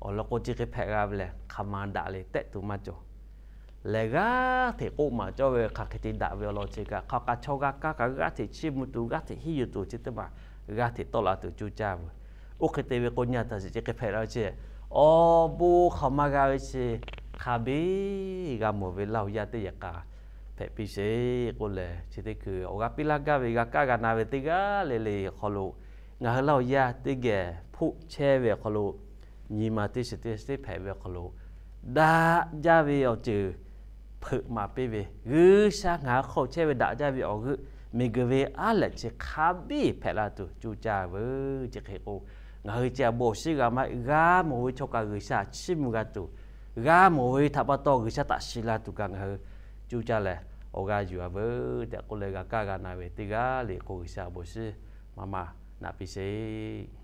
Awˬ lawn k'o, chi hk'e hpehꞈ g'a ve lehˬ, hk'aˬ ma daꞈ le tehꞈ tuˬ maˇ cawˬ. Lehˬ g'aˇ hteꞈ k'oˆ maˍ cawˇ ve hk'aˬ hk'e te daꞈ ve awˬ lawn chi kaꞈ, hk'aˬ kaꞈ chaw g'a kaˇ kaꞈ g'aˇ hteꞈ chiˇ mvuh tuˬ, g'aˇ hteꞈ hiˉ yuˬ tuˬ chi teˇ maˬ g'aˇ hteꞈ tawˆ la tuˬ cuˇ caˇ ve. Oˇ hk'e te ve k'o, nyi a taꞈ shiˍ chi hk'e hpehꞈ la ve chi, awˬ bon hk'aˬ ma g'a ve chi, hk'a biˇ g'a mawˬ ve Laˇ huˍ yaˇ teˇ yaꞈ k'a hpehꞈ piˇ sheˍ k'oˆ lehˬ, chi teˇ kuiˬ awˬ g'aˇ piˇ laˇ gaˇ ve g'a kaˇ g'a na ve teˇ g'aˇ le le awˬ hk'aw lo, ngaˬ hui Laˇ huˍ yaˇ teˇ geh hpoˆ chehˇ ve awˬ hk'aw lo, nyi ma teˇ shiˍ teˇ shiˍ hpehꞈ ve awˬ hk'aw lo, daꞈ jaˇ ve awˬ ceuˬ hpeuꞈ maˍ piˇ ve, G'uiˬsha ngaˬ hui hk'aw chehˇ ve daꞈ jaˇ ve awˬ g'euˆ miˬguiˬ ve aˉ lehꞈ chi hk'a biˇ hpehꞈ la tuˬ cuˇ caˇ veuˬ. Chi hk'e k'o, ngaˬ hui chi a bon awˬ shiˉ g'a maˇ g'a mawˬ ve chaw kaꞈ G'uiˬsha chiˇ mvuh g'a tuˬ, g'a mawˬ ve htaꞈ pa taw G'uiˬsha htaꞈ shiˍ la tuˬ kaꞈ ngaˬ hui cuˇ caˇ leh awˬ g'aˇ yuˬ a veuˬ tehꞈ k'oˆ leh, g'a kaˇ g'a na ve teˇ g'aˇ le k'o, G'uiˬsha a bon shiˉ maˇ maˇ naꞈ piˇ sheˍ.